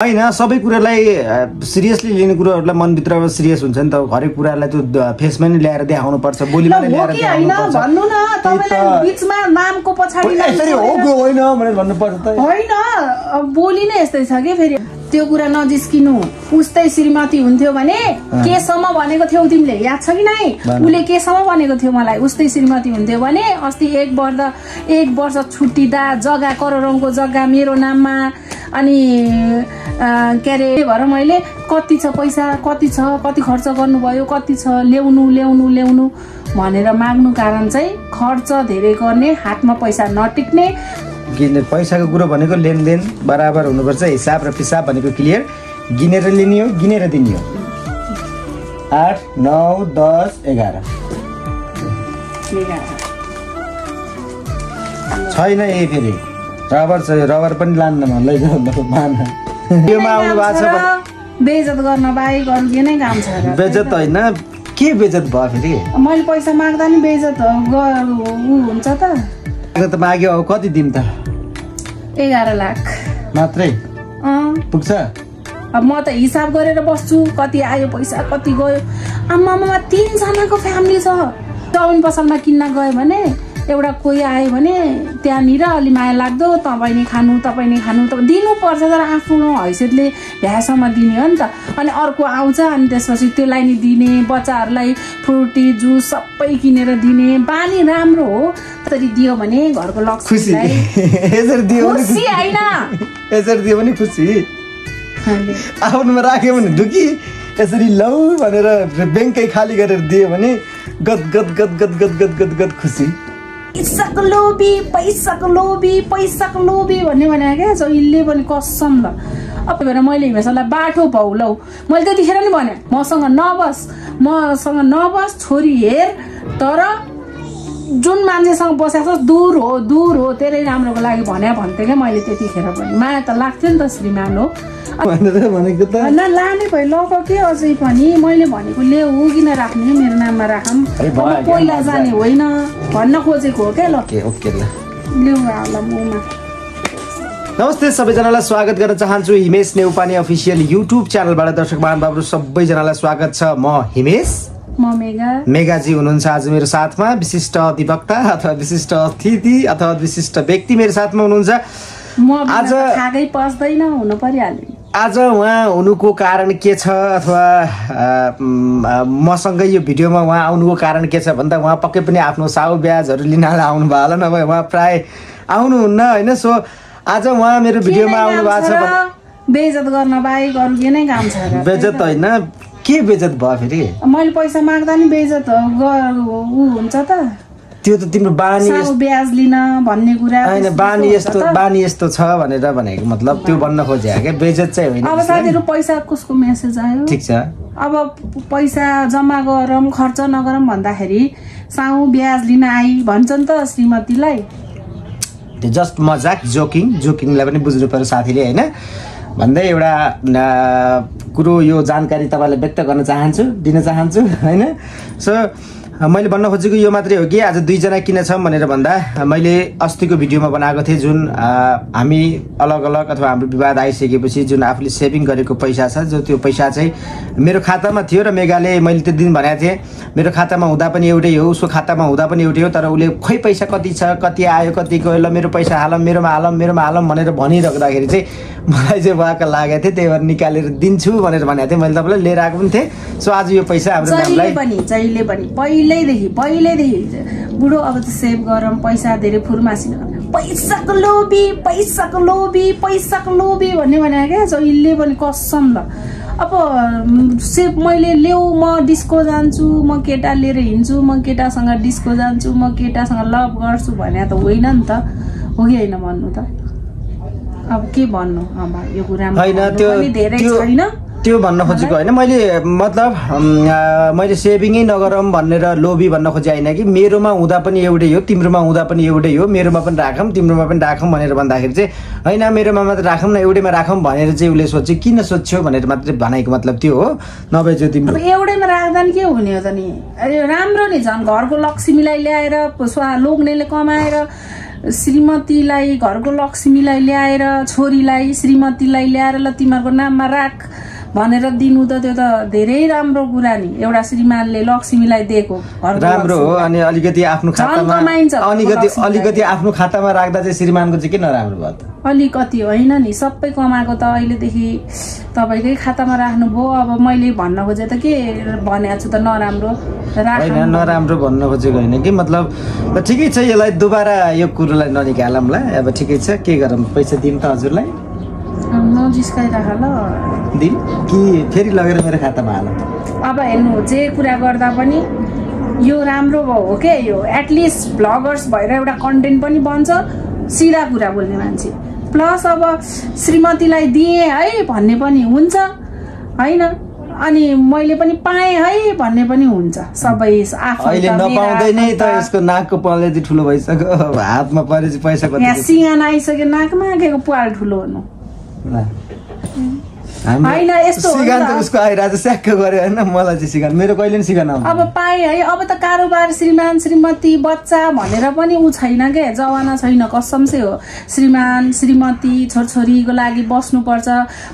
हैन सबै कुरालाई सिरियसली लिने कुराहरुलाई मनभित्र सिरियस हुन्छ नि त हरेक कुरालाई त्यो फेसमा नै ल्याएर देखाउनु पर्छ बोलीमा नै ल्याएर देखाउनु पर्छ भन्नु न तपाईलाई बीचमा नामको पछाडी यसरी हो गयो होइन भनेर भन्नु पर्छ त हैन बोली नै यस्तै छ के फेरि त्यो कुरा नजिस्किनु उस्तै श्रीमती हुन्थ्यो भने केसम्म भनेको थियौ तिमीले याद छ कि नै उले केसम्म भनेको थियो मलाई उस्तै श्रीमती हुन्थ्यो भने अस्ति एक वर्ष छुट्टिदा जग्गा करोडौंको जग्गा मेरो नाममा अनि के रे भएर मैले कति छ पैसा कति छ कति खर्च गर्नुभयो कति छ ल्याउनु भनेर माग्नु कारण चाहिँ खर्च धेरै गर्ने हातमा पैसा नटिक्ने पैसाको कुरो भनेको लेनदेन बराबर हुनुपर्छ हिसाब र पिसाब भनेको क्लियर गिनेर लिने हो गिनेर दिने हो 8 9 10 11 छैन ए फेरि रबर पनि लान्न मन लैजाउ मान योमा आउनु भएको छ बेइज्जत गर्न बाहेक अरु के नै काम छ र बेइज्जत हैन के बेइज्जत भयो फेरि मैले पैसा माग्दा नि बेइज्जत हुन्छ त माग्यो अब कति दिम त 11 लाख मात्रै पुग्छ अब म त हिसाब गरेर बस्छु कति आयो पैसा कति गयो आमामा 3 जनाको फ्यामिली छ टाउन पसलमा किन्न गयो भने एउटा कोही आयो भने त्यहाँनिर अलि माया लाग्दो तपाईले खानु त दिनु पर्छ तर आफ्नो हैसियतले भ्यासम्म दिने हो नि त अनि अर्को आउँछ अनि त्यसपछि त्यसलाई नि दिने बच्चाहरुलाई फ्रुटी जुस सबै किनेर दिने बानी राम्रो हो त्यसरी दियो भने घरको लक्ष्मीलाई यसरी दियो भने खुसी हैन यसरी दियो भने खुसी आफ्नोमा राख्यो भने दुखी यसरी लौ भनेर बैंकै खाली गरेर दियो भने गद गद खुसी पैसाको लोभी भन्ने क्या जहिले पनि कसम ल अब भएर मैले हिमेशलाई बाटो पाउ लौ मैले त्यतिखेर नि भने मसँग नबस छोरी हेर तर जुन मान्छेसँग बसेको दूर हो धेरै राम्रोको लागि भन्थे क्या मैले त्यतिखेर पनि माया त लाग्थ्यो नि त श्रीमान हो भनेको त लाने भयो लक के अझै पनि मैले भनेको ल्याऊ किन राख्ने मेरो नाममा राखम पहिला जाने होइन भन्न खोजेको हो क्या ल ओके ल ल्याऊ होला मुमा नमस्ते सबैजनालाई स्वागत गर्न चाहन्छु हिमेश नेउपाने अफिसियल युट्युब च्यानलबाट दर्शक महानुभावहरु सबैजनालाई स्वागत छ म हिमेश म मेगाजी हुनुहुन्छ आज मेरो साथमा विशिष्ट अधिवक्ता अथवा विशिष्ट अतिथि अथवा विशिष्ट व्यक्ति मेरो साथमा हुनुहुन्छ आज खागै पस्दैन हुनु परिहाल्यो आज उहाँ हुनुको कारण के छ अथवा मसँगै यो भिडियोमा उहाँ आउनुको कारण के छ भन्दा उहाँ पक्कै पनि आफ्नो साउ ब्याजहरु लिन आउनु भयो होला नभए उहाँ प्राय आउनुहुन्न हैन सो आज उहाँ मेरो भिडियोमा आउनु भएको छ बेइज्जत गर्न बाहेक अरु के नै काम छ र बेइज्जत हैन के बेइज्जत भयो फेरि मैले पैसा माग्दा नि बेइज्जत हुन्छ त त्यो त तिम्रो बानी ब्याज लिन भन्ने कुरा हैन बानी यस्तो छ भनेर भनेको मतलब त्यो भन्न खोजे के बेइज्जत चाहिँ होइन अब साथीहरु पैसा कसको मेसेज आयो ठीक छ अब पैसा जम्मा गरम खर्च नगरम भन्दाखेरि साउ ब्याज लिन आई भन्छन् त श्रीमतीलाई त्यो जस्ट मजाक जोकिङलाई पनि बुझ्नु पर्यो साथीले हैन भन्दै एउटा कुरो यो जानकारी तपाईलाई व्यक्त गर्न चाहन्छु दिन चाहन्छु हैन सो मैले भन्न खोजेको यो मात्रै हो कि आज 2 जना किन छम भनेर भन्दा मैले अस्तिको भिडियोमा बनाएको थिए जुन हामी अलग अथवा हाम्रो विवाद आइसकेपछि जुन आफूले सेभिङ गरेको पैसा छ जो त्यो पैसा चाहिँ मेरो खातामा थियो र मेगाले मैले त्यो दिन भनेको थिएँ मेरो खातामा हुँदा पनि एउटै हो उसको खातामा हुँदा पनि एउटै हो तर उसले खोइ पैसा कति छ कति आयो कति गयो ल मेरो पैसा हालम मेरोमा हालम भनेर भनिराख्दाखेरि चाहिँ मलाई चाहिँ वाक्क लागेको थियो त्यही भएर निकालेर दिन्छु भनेर भनेको थिएँ मैले तपाईलाई लिएर आएको पनि थिएँ सो आज यो पैसा हाम्रो नामलाई जहिले पनि पहिल्यैदेखि बुढो अब त सेभ गरम पैसा धेरै फुर्मासिन पैसाको लोभी भन्ने क्या जहिले पनि कसम ल अब सेभ मैले ल्याउ म डिस्को जान्छु म केटा लिएर हिँड्छु म केटासँग डिस्को जान्छु म केटासँग लभ गर्छु भने त होइन नि त हो कि होइन भन्नु त अब के भन्नु अब यो कुरामा पनि धेरै छैन त्यो भन्न खोजेको हैन मैले मतलब मैले सेभिङै नगरम भनेर लोभी भन्न खोजे हैन कि मेरोमा हुँदा पनि एउटै हो तिम्रोमा हुँदा पनि एउटै हो मेरोमा पनि राखम तिम्रोमा पनि राखम भनेर भन्दाखेरि चाहिँ हैन मेरोमा मात्र राखम न एउटैमा राखम भनेर चाहिँ उले सोचे किन सोच्यो भनेर मात्र भनेको मतलब त्यो हो नभए चाहिँ तिम्रो एउटैमा राख्दा नि के हुने हो त नि राम्रो नि झन् घरको लक्ष्मीलाई ल्याएर लोग्नेले कमाएर श्रीमतीलाई घरको लक्ष्मीलाई ल्याएर छोरीलाई श्रीमतीलाई ल्याएर ल तिमीहरूको नाममा राख भनेर दिनु त त्यो त धेरै राम्रो कुरा नि। एउटा श्रीमानले लक्ष्मीलाई दिएको राम्रो हो। अनि अलिकति आफ्नो खातामा अलिकति आफ्नो खातामा राख्दा चाहिँ श्रीमानको चाहिँ के नराम्रो भयो त? अलिकति होइन नि, सबै कमाएको त अहिलेदेखि तपाईँकै खातामा राख्नुभयो। अब मैले भन्न खोजे त के भनेको छु त नराम्रो होइन, नराम्रो भन्न खोजेको होइन कि मतलब ठिकै छ, यसलाई दोबारा यो कुरोलाई ननिकालौँला। अब ठिकै छ, के गरौँ, पैसा दिउँ त हजुरलाई? नजिस्काइराख ल दिउँ कि फेरि लगेर मेरो खातामा हाल? अब हेर्नु, जे कुरा गर्दा पनि यो राम्रो हो के, यो एटलिस्ट भ्लगर्स भएर एउटा कन्टेन्ट पनि बन्छ, सिधा कुरा बोल्ने मान्छे। प्लस अब श्रीमतीलाई दिएँ है भन्ने पनि हुन्छ होइन, अनि मैले पनि पाएँ है भन्ने पनि हुन्छ। सबै आफू अहिले नपाउँदै नै त यसको नाकको पाल यति ठुलो भइसक्यो, हातमा परेपछि पैसा कति यहाँ सिंगान आइसक्यो, नाकमा आएको पाल ठुलो हुनु होइन। यस्तो सिगान त उसको आइरहेको स्याक्क गऱ्यो होइन, मलाई चाहिँ सिगान मेरो कहिले पनि सिगान आउँछ। अब पाएँ है, अब त कारोबार श्रीमान श्रीमती बच्चा भनेर पनि ऊ छैन क्या, जमाना छैन, कसम से हो। श्रीमान श्रीमती छोरछोरीको लागि बस्नुपर्छ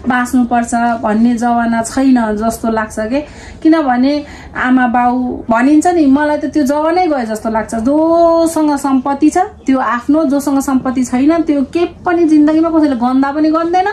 बाँच्नुपर्छ भन्ने जमाना छैन जस्तो लाग्छ के। किनभने आमा बाउ भनिन्छ नि, मलाई त त्यो जमानै गयो जस्तो लाग्छ। जोसँग सम्पत्ति छ त्यो आफ्नो, जोसँग सम्पत्ति छैन त्यो केही पनि जिन्दगीमा कसैले गन्दा पनि गर्दैन।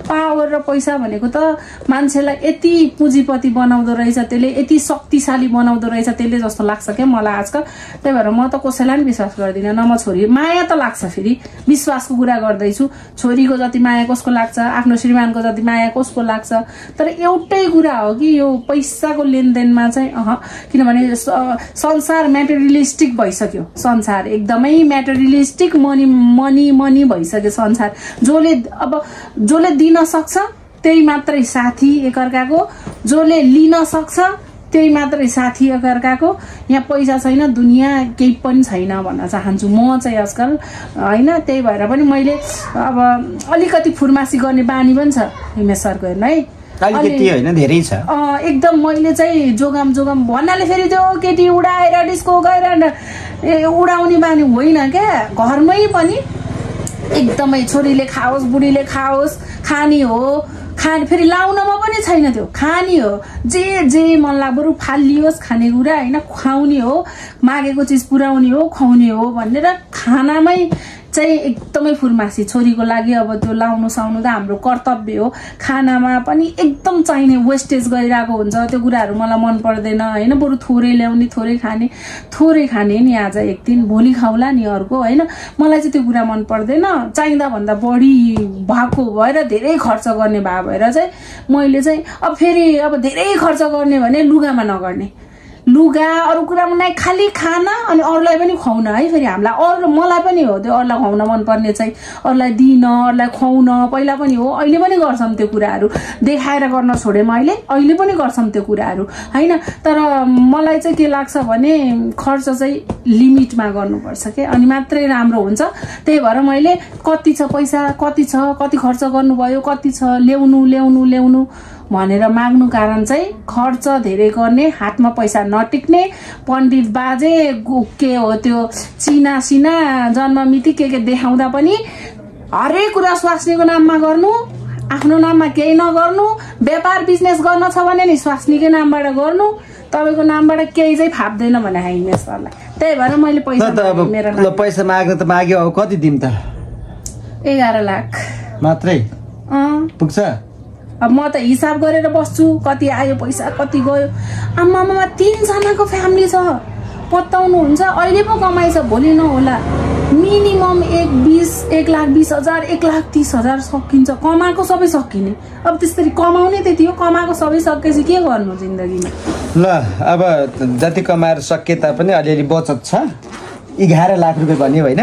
पावर र पैसा भनेको त मान्छेलाई यति पुँजीपति बनाउँदो रहेछ, त्यसले यति शक्तिशाली बनाउँदो रहेछ त्यसले जस्तो लाग्छ क्या मलाई आजकल। त्यही भएर म त कसैलाई पनि विश्वास गर्दिनँ, न म छोरी। माया त लाग्छ, फेरि विश्वासको कुरा गर्दैछु। छोरीको जति माया कसको लाग्छ, आफ्नो श्रीमानको जति माया कसको लाग्छ। तर एउटै कुरा हो कि यो पैसाको लेनदेनमा चाहिँ किनभने संसार म्याटेरियलिस्टिक भइसक्यो, संसार एकदमै म्याटेरियलिस्टिक, मनी मनी मनी भइसक्यो संसार। जसले दिन सक्छ त्यही मात्रै साथी एकअर्काको, जसले लिन सक्छ त्यही मात्रै साथी एकअर्काको। यहाँ पैसा छैन दुनियाँ केही पनि छैन भन्न चाहन्छु म चाहिँ आजकल होइन। त्यही भएर पनि मैले अब अलिकति फुर्मासी गर्ने बानी पनि छ हिमेश सरको, हेर्नु है, अलिकति होइन धेरै छ एकदम। मैले चाहिँ जोगाम भन्नाले फेरि त्यो केटी उडाएर डिस्को गएर उडाउने बानी होइन क्या। घरमै पनि एकदमै छोरीले खाओस् बुढीले खाओस्, खाने हो खाने, फेरि लाउनमा पनि छैन, त्यो खाने हो। जे मन लाग्छ बरु फालियोस् खानेकुरा होइन, खुवाउने हो, मागेको चिज पुर्याउने हो, खुवाउने हो भनेर खानामै चाहिँ एकदमै फुर्मासी। छोरीको लागि अब त्यो लाउनु साउनु त हाम्रो कर्तव्य हो। खानामा पनि एकदम चाहिने वेस्टेज गरिरहेको हुन्छ, त्यो कुराहरू मलाई मन पर्दैन होइन। बरु थोरै ल्याउने थोरै खाने नि, आज एक दिन भोलि खाउला नि अर्को होइन। मलाई चाहिँ त्यो कुरा मन पर्दैन। चाहिँदा भन्दा बढी भएको भएर धेरै खर्च गर्ने भएर चाहिँ मैले चाहिँ अब फेरि अब धेरै खर्च गर्ने भने लुगामा नगर्ने, लुगा अरू कुरामा नै, खालि खाना अनि अरूलाई पनि खुवाउन है। फेरि हामीलाई अरू, मलाई पनि हो त्यो अरूलाई खुवाउन मनपर्ने चाहिँ, अरूलाई दिन अरूलाई खुवाउन पहिला पनि हो, अहिले पनि गर्छौँ त्यो कुराहरू। देखाएर गर्न छोडेँ मैले, अहिले पनि गर्छौँ त्यो कुराहरू होइन। तर मलाई चाहिँ के लाग्छ भने खर्च चाहिँ लिमिटमा गर्नुपर्छ क्या, अनि मात्रै राम्रो हुन्छ। त्यही भएर मैले कति छ पैसा, कति छ, कति खर्च गर्नुभयो, कति छ, ल्याउनु भनेर माग्नु कारण चाहिँ खर्च धेरै गर्ने, हातमा पैसा नटिक्ने, पण्डित बाजे के हो त्यो चिना सिना जन्ममिति के देखाउँदा पनि हरेक कुरा स्वास्नीको नाममा गर्नु, आफ्नो नाममा केही नगर्नु। व्यापार बिजनेस गर्न छ भने नि स्वास्नीकै नामबाट गर्नु, तपाईँको नामबाट केही चाहिँ फाप्दैन भने हिमेश सरलाई। त्यही भएर मैले पैसा माग्नु त माग्यो, अब कति दिम त? 11 लाख मात्रै पुग्छ? अब म त हिसाब गरेर बस्छु, कति आयो पैसा कति गयो। आमामा 3 जनाको फ्यामिली छ, पत्ताउनुहुन्छ। अहिले पो कमाइ छ, भोलि नहोला। मिनिमम 1,20,000 1,30,000 सकिन्छ, कमाएको सबै सकिने। अब त्यसरी कमाउने त्यति हो, कमाएको सबै सकेपछि के गर्नु जिन्दगीमा? ल अब जति कमाएर सके तापनि अलिअलि बचत छ। 11 लाख रुपियाँ भन्यो होइन।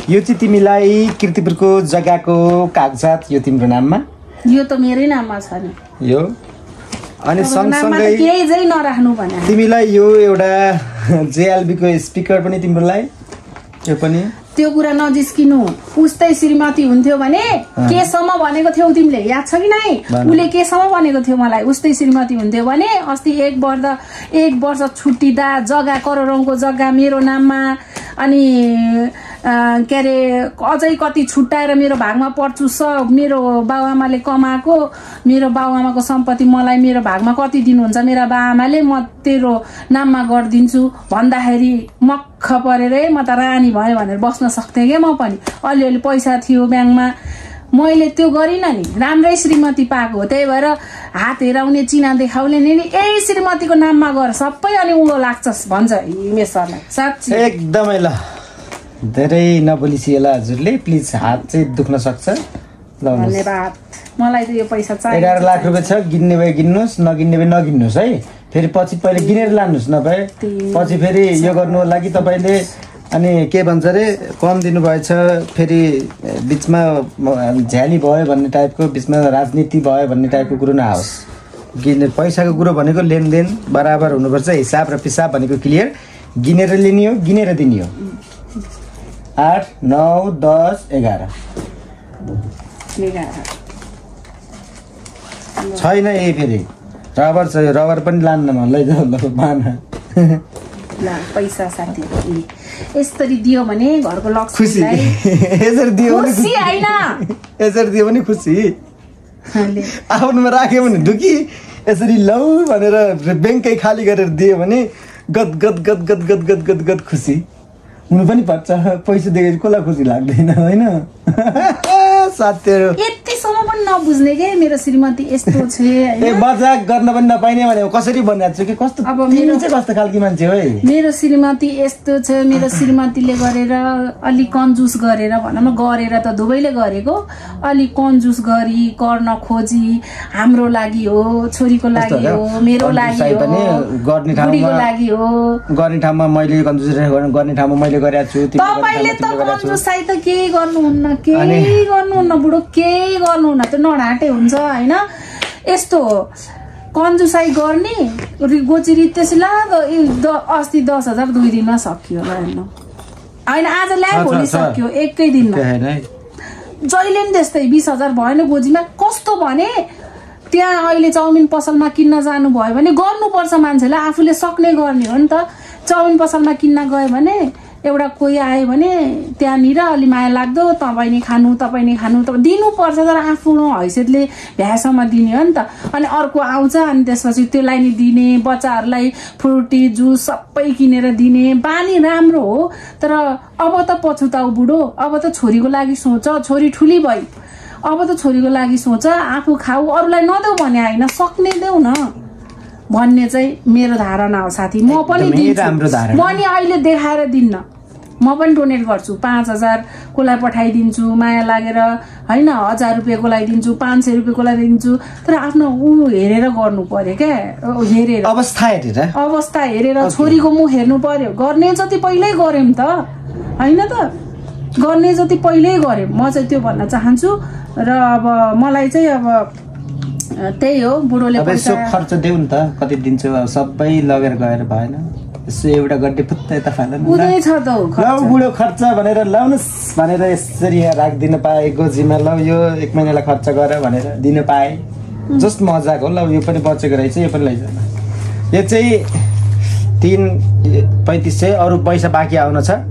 यो चाहिँ तिमीलाई किर्तिपुरको जग्गाको कागजात यो तिम्रो नाममा, यो त मेरै नाममा छ नि यो। अनि सँगसँगै केही चाहिँ नराख्नु भने तिमीलाई यो एउटा JLB को स्पिकर पनि तिम्रोलाई, यो पनि त्यो कुरा नजिस्किनु। उस्तै श्रीमती हुन्थ्यो भने केसम्म भनेको थियौ तिमीले, याद छ कि नै? उसले केसम्म भनेको थियो मलाई, उस्तै श्रीमती हुन्थ्यो भने अस्ति 1 वर्ष छुट्टिँदा जग्गा करोडौँको जग्गा मेरो नाममा, अनि के अरे अझै कति छुट्याएर मेरो भागमा पर्छु मेरो बाबुआमाले कमाएको मेरो बाबुआमाको सम्पत्ति मलाई मेरो भागमा कति दिनुहुन्छ मेरा बाबुआमाले म तेरो नाममा गरिदिन्छु भन्दाखेरि मक्ख परेर म त रानी भयो भनेर बस्न सक्थेँ क्या म पनि अलिअलि पैसा थियो ब्याङ्कमा मैले त्यो गरिनँ नि राम्रै श्रीमती पाएको हो त्यही भएर हात हेराउने चिना देखाउने नि यही श्रीमतीको नाममा गर सबै अनि उँगो लाग्छस् भन्छ हिमेश सरलाई साँच्चै एकदमै ल धेरै नबोलिसिएला हजुरले प्लिज हात चाहिँ दुख्न सक्छ ल धन्यवाद मलाई त यो पैसा चाहिन्छ 11 लाख रुपैयाँ छ गिन्ने भए गिन्नुहोस् नगिन्ने भए नगिन्नुहोस् है फेरि पछि पहिले गिनेर लानुहोस् नभए पछि फेरि यो गर्नु लागि तपाईँले अनि के भन्छ अरे कम दिनुभएछ फेरि बिचमा झ्याली भयो भन्ने टाइपको बिचमा राजनीति भयो भन्ने टाइपको कुरो नआओस् गिने पैसाको कुरो भनेको लेनदेन बराबर हुनुपर्छ हिसाब र पिसाब भनेको क्लियर गिनेर लिने हो गिनेर दिने हो 8 9 10 11 छैन यही फेरि रबर छ रबर पनि लान्न म लैजाऊ ल मान पैसा साथी यसरी दियो भने घरको खुसी यसरी दियो भने खुसी हैन यसरी दियो भने खुसी आफ्नोमा राख्यो भने दुखी यसरी लौ भनेर ब्याङ्कै खाली गरेर दियो भने गद गद गद गद गद गद गद गद खुसी हुनु पनि पर्छ पैसा दिएपछि कसलाई खुसी लाग्दैन हैन साथीहरु यतिसम्म पनि नबुझ्ने के मेरो श्रीमती यस्तो छ ए मजाक गर्न पनि नपाइने भने कसरी भनिरहेको छु कि कस्तो अब मेरो चाहिँ कस्तो खालकी मान्छे हो मेरो श्रीमती यस्तो छ मेरो श्रीमतीले गरेर अलि कन्जुस गरेर भनौँ गरेर त दुवैले गरेको अलि कन्जुस गरी गर्न खोजी हाम्रो लागि हो छोरीको लागि हो मेरो लागि हो गर्ने ठाउँमा मैले कन्जुस गर्ने ठाउँमा मैले गरेको छु तपाईले त कन्जुसाइ त केही गर्नुहुन्न केही गर्नुहुन्न बुढो केही गर्नुहुन्न त्यो नढाटे हुन्छ हैन यस्तो कन्जुसाइ गर्ने गोचिरी त्यसला अस्ति 10,000 2 दिनमा सकियो ल हेर्नु हैन आज ल्याए भोलि सक्यो एकै दिनमा जहिले नि त्यस्तै 20,000 भएन गोजीमा कस्तो भने त्यहाँ अहिले चाउमिन पसलमा किन्न जानु भयो भने गर्नुपर्छ मान्छेले आफूले सक्ने गर्ने हो नि त चाउमिन पसलमा किन्न गयो भने एउटा कोही आयो भने त्यहाँनिर अलि माया लाग्दो तपाईँ खानु दिनुपर्छ तर आफ्नो हैसियतले भ्यासम्म दिने हो नि त अनि अर्को आउँछ अनि त्यसपछि त्यसलाई नि दिने बच्चाहरूलाई फ्रुटी जुस सबै किनेर दिने बानी राम्रो हो तर अब त पछुताउ बुढो अब त छोरीको लागि सोच छोरी ठुली भई अब त छोरीको लागि सोच आफू खाऊ अरूलाई नदेऊ भने होइन सक्ने देऊ न भन्ने चाहिँ मेरो धारणा हो साथी म पनि दिन्छु म नि अहिले देखाएर दिन्न म पनि डोनेट गर्छु 5,000 कोलाई पठाइदिन्छु माया लागेर हैन 1,000 रुपैयाँ कोलाई दिन्छु 500 रुपैयाँ कोलाई दिन्छु तर आफ्नो उ हेरेर गर्नु पर्यो क्या हेरेर अवस्था हेरेर छोरीको मुख हेर्नु पर्यो गर्ने जति पहिल्यै गर्यौं त हैन त गर्ने जति पहिल्यै गर्यौं म चाहिँ त्यो भन्न चाहन्छु र अब मलाई चाहिँ अब त्यही हो बुढोले पैसा खर्च देऊ नि त कति दिन्छु सबै लगेर गएर भएन यसो एउटा गड्डे फुत्तै त फाल्नु उदै छ त ल बुढो खर्च भनेर लाउनुस् भनेर यसरी यहाँ राखिदिन पाए गोजीमा ल यो 1 महिनालाई खर्च गर भनेर दिन पाए जस्ट मजाक हो ल यो पनि बचेको रहेछ यो पनि लैजान यो चाहिँ 3,3500 अरु पैसा बाँकी आउन छ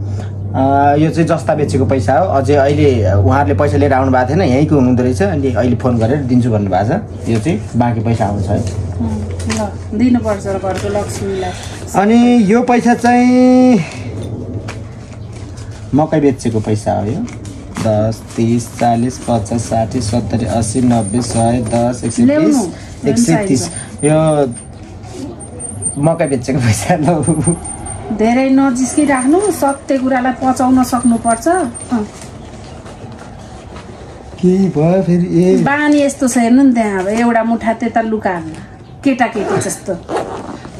यो चाहिँ जस्ता बेचेको पैसा हो अझै अहिले उहाँहरूले पैसा लिएर आउनु भएको थिएन यहीँको हुनुहुँदो रहेछ अनि अहिले फोन गरेर दिन्छु भन्नुभएको छ यो चाहिँ बाँकी पैसा आउँछ है ल दिनुपर्छ घरको लक्ष्मीलाई अनि यो पैसा चाहिँ मकै बेचेको पैसा हो यो 10 30 40 50 60 70 80 90 100 10 120 130 यो मकै बेचेको पैसा ल धेरै नजिस्की राख्नु सत्य कुरालाई पचाउन सक्नुपर्छ के भयो फेरि ए बानी यस्तो छ हेर्नु नि त्यहाँ अब एउटा मुठा त्यता लुकाएको केटाकेटी जस्तो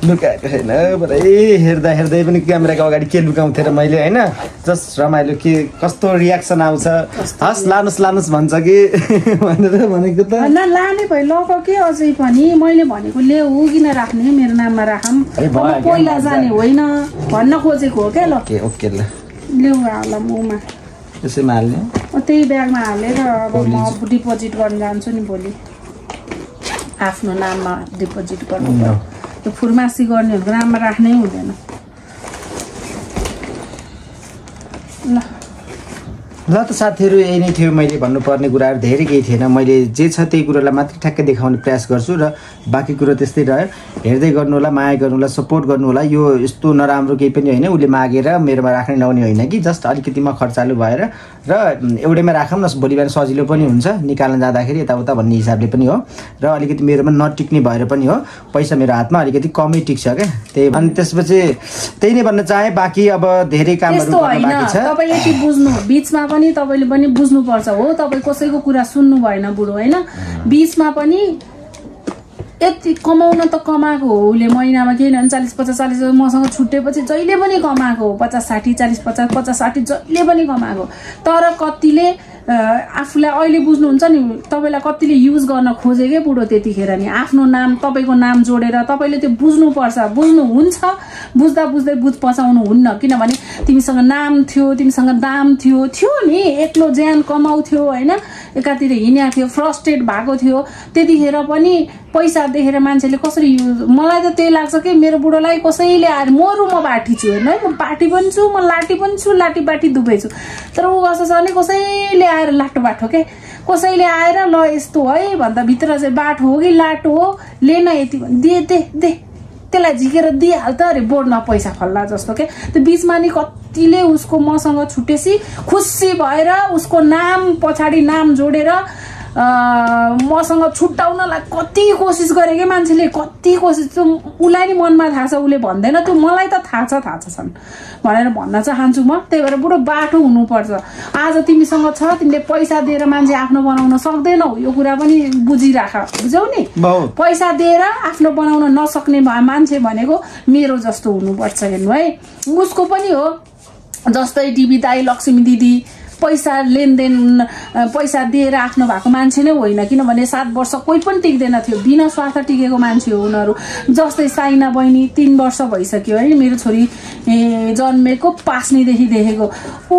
लुकाएको छैन बरै हेर्दा हेर्दै पनि क्यामेराको अगाडि के लुकाउँथे र मैले हैन जस्ट रमाइलो के कस्तो रियाक्सन आउँछ हस लानुस् भन्छ कि भनेर भनेको त न लाने भइ लको के अझै पनि मैले भनेको ल्याऊ किन राख्ने मेरो नाममा राखम पहिला जाने होइन भन्न खोजेको हो के ल ओके ल ल्याऊ होला मुमा त्यसैमा हाल्ने त्यही ब्यागमा हालेर अब म डिपोजिट गर्न जान्छु नि भोलि आफ्नो नाममा डिपोजिट गर्नु त्यो फुर्मासी गर्नेहरूको नाममा राख्नै हुँदैन ल ल त साथीहरू यही नै थियो मैले भन्नुपर्ने कुराहरू धेरै केही थिएन मैले जे छ त्यही कुरोलाई मात्रै ठ्याक्कै देखाउने प्रयास गर्छु र बाँकी कुरो त्यस्तै रह्यो हेर्दै गर्नु होला माया गर्नु होला सपोर्ट गर्नु होला यो यस्तो नराम्रो केही पनि होइन उसले मागेर मेरोमा राख्ने नहुने होइन कि जस्ट अलिकतिमा खर्चालु भएर र एउटैमा राखौँ न भोलि बिहान सजिलो पनि हुन्छ निकाल्न जाँदाखेरि यताउता भन्ने हिसाबले पनि हो र अलिकति मेरोमा नटिक्ने भएर पनि हो पैसा मेरो हातमा अलिकति कमै टिक्छ क्या त्यही अनि त्यसपछि त्यही नै भन्न चाहे बाँकी अब धेरै कामहरू गर्न बाँकी छ तपाईले के बुझ्नु बीचमा पनि तपाईले पनि बुझ्नु पर्छ हो तपाई कसैको कुरा सुन्नु भएन बुढो हैन बीचमा पनि यति कमाउन त कमाएको हो उले महिनामा के 40-50-40 मसँग छुट्टेपछि जहिले पनि कमाएको हो 50-60 40-50 50-60 जहिले पनि कमाएको तर कतिले आफुलाई अहिले बुझ्नुहुन्छ नि तपाईलाई कतिले युज गर्न खोजेकै बुढो त्यतिखेर नि आफ्नो नाम तपाईको नाम जोडेर तपाईले त्यो बुझ्नु पर्छ बुझ्नु हुन्छ बुझ्दा बुझ्दै बुझ पचाउनु हुन्न किनभने तिमीसँग नाम थियो तिमीसँग दाम थियो नि एक्लो ज्यान कमाउँथ्यो हैन एकातिर हिँड्या थियो फ्रस्ट्रेट भएको थियो त्यतिखेर पनि पैसा देखेर मान्छेले कसरी मलाई त त्यही लाग्छ कि मेरो बुढोलाई कसैले आएर म बाटी छु हैन म बाटी पनि छु म लाटी पनि छु लाटी बाटी दुबै छु तर उ कस्तो छ नि कसैले आएर लाटो बाटो के कसैले आएर ल यस्तो है भन्दा भित्र चाहिँ बाटो हो कि लाटो हो लेन यति दे त्यसलाई झिकेर दिइहाल त अरे बोर्डमा पैसा फल्ला जस्तो के त्यो बीचमा नि कतिले उसको मसँग छुटेसी खुसी भएर उसको नाम पछाडी नाम जोडेर मसँग छुट्टाउनलाई कति कोसिस गरे के मान्छेले कति कोसिस उलाई नि मनमा थाहा छ उले भन्दैन त्यो मलाई त थाहा छ छन् भनेर भन्न चाहन्छु म त्यही भएर बुढो बाटो हुनुपर्छ आज तिमीसँग छ तिमीले पैसा दिएर मान्छे आफ्नो बनाउन सक्दैनौ यो कुरा पनि बुझिराख बुझौ नि पैसा दिएर आफ्नो बनाउन नसक्ने मान्छे भनेको मेरो जस्तो हुनुपर्छ हेर्नु है उसको पनि हो जस्तै टिभी दाइ लक्ष्मी दिदी पैसा लेनदेन पैसा दिएर आफ्नो भएको मान्छे नै होइन किनभने 7 वर्ष कोही पनि टिक्दैन थियो बिना स्वार्थ टिकेको मान्छे हो उनीहरू जस्तै साइना बहिनी 3 वर्ष भइसक्यो है मेरो छोरी जन्मेको पास्नीदेखि देखेको ऊ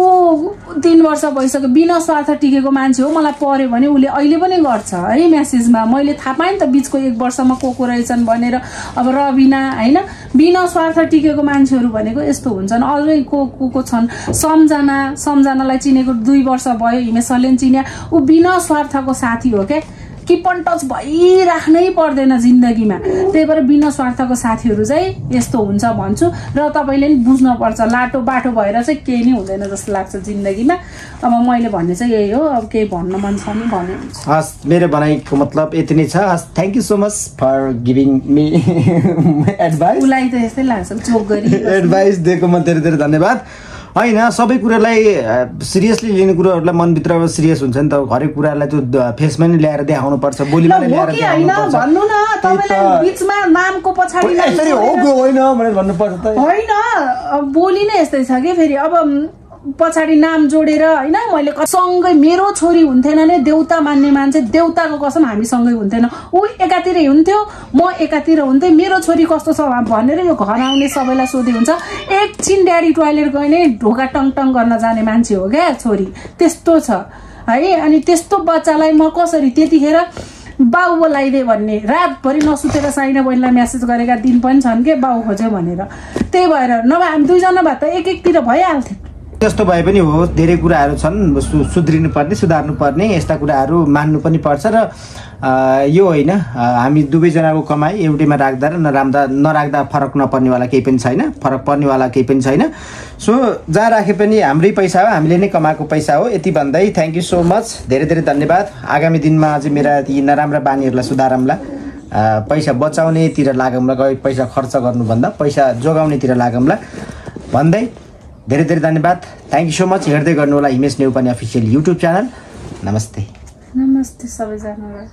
3 वर्ष भइसक्यो बिना स्वार्थ टिकेको मान्छे हो मलाई पर्यो भने उसले अहिले पनि गर्छ है मेसेजमा मैले थाहा पाएँ नि त बीचको 1 वर्षमा को रहेछन् भनेर अब रबिना हैन बिना स्वार्थ टिकेको मान्छेहरू भनेको यस्तो हुन्छन् अझै को छन् सम्झनालाई चिनेको 2 वर्ष भयो हिमेशले चिन्या उ बिना स्वार्थको साथी हो के किपन टच भइराख्नै पर्दैन जिन्दगीमा त्यही भएर बिना स्वार्थको साथीहरू चाहिँ यस्तो हुन्छ भन्छु र तपाईले नि बुझ्न पर्छ लाटो बाटो भएर चाहिँ केही नै हुँदैन जस्तो लाग्छ जिन्दगीमा अब मैले भन्ने चाहिँ यही हो अब केही भन्न मन छ नि भने हस् मेरो भनाइको मतलब यति नै छ हस् thank you so much for giving me advice उलाई त यस्तै लाग्छ चोक गरी एडभाइस दिएको म धेरै धेरै धन्यवाद हैन सबै कुरालाई सिरियसली लिने कुराहरुलाई मनभित्र सिरियस हुन्छ नि त हरेक कुरालाई त्यो फेसमा नै ल्याएर देखाउनु पर्छ बोलीमा नै ल्याएर देखाउनु पर्छ भन्नु न तपाईलाई बीचमा नामको पछाडी यसरी हो होइन भनेर भन्नु पर्छ त हैन बोली नै यस्तै छ के फेरि अब पछाडी नाम जोडेर हैन मैले सँगै मेरो छोरी हुन्थेन नि देउता मान्ने मान्छे देउताको कसम हामी सँगै हुन्थेन उ एकातिर हुन्थ्यो म एकातिर हुन्थे मेरो छोरी कस्तो छ भनेर यो घर आउने सबैलाई सोधे हुन्छ एकछिन ड्याडी टोयलेट गएने ढोका टङ गर्न जाने मान्छे हो क्या छोरी त्यस्तो छ है अनि त्यस्तो बच्चालाई म कसरी त्यतिखेर बाउ बोलाइदे भन्ने रातभरि नसुतेर साइना बहिनीलाई मेसेज गरेका दिन पनि छन् के बाउ खोज्यो भनेर त्यही भएर नभए हामी दुईजना भए त एक-एकतिर भइहाल्थ्यो त्यस्तो भए पनि हो धेरै कुराहरू छन् सुध्रिनु पर्ने सुधार्नु पर्ने यस्ता कुराहरू मान्नु पनि पर्छ र यो होइन हामी दुवैजनाको कमाई एउटैमा राख्दा र नराख्दा फरक नपर्नेवाला केही पनि छैन फरक पर्नेवाला केही पनि छैन सो जहाँ राखे पनि हाम्रै पैसा हो हामीले नै कमाएको पैसा हो यति भन्दै थ्यांक यू सो मच धेरै धेरै धन्यवाद आगामी दिनमा अझै मेरा यी नराम्रा बानीहरूलाई सुधारौँला पैसा बचाउनेतिर लागौँला पैसा खर्च गर्नुभन्दा पैसा जोगाउनेतिर लागौँला भन्दै धेरै धेरै धन्यवाद थ्यांक यू सो मच हेर्दै गर्नु होला Himesh Neupane official YouTube channel नमस्ते नमस्ते सबैजनालाई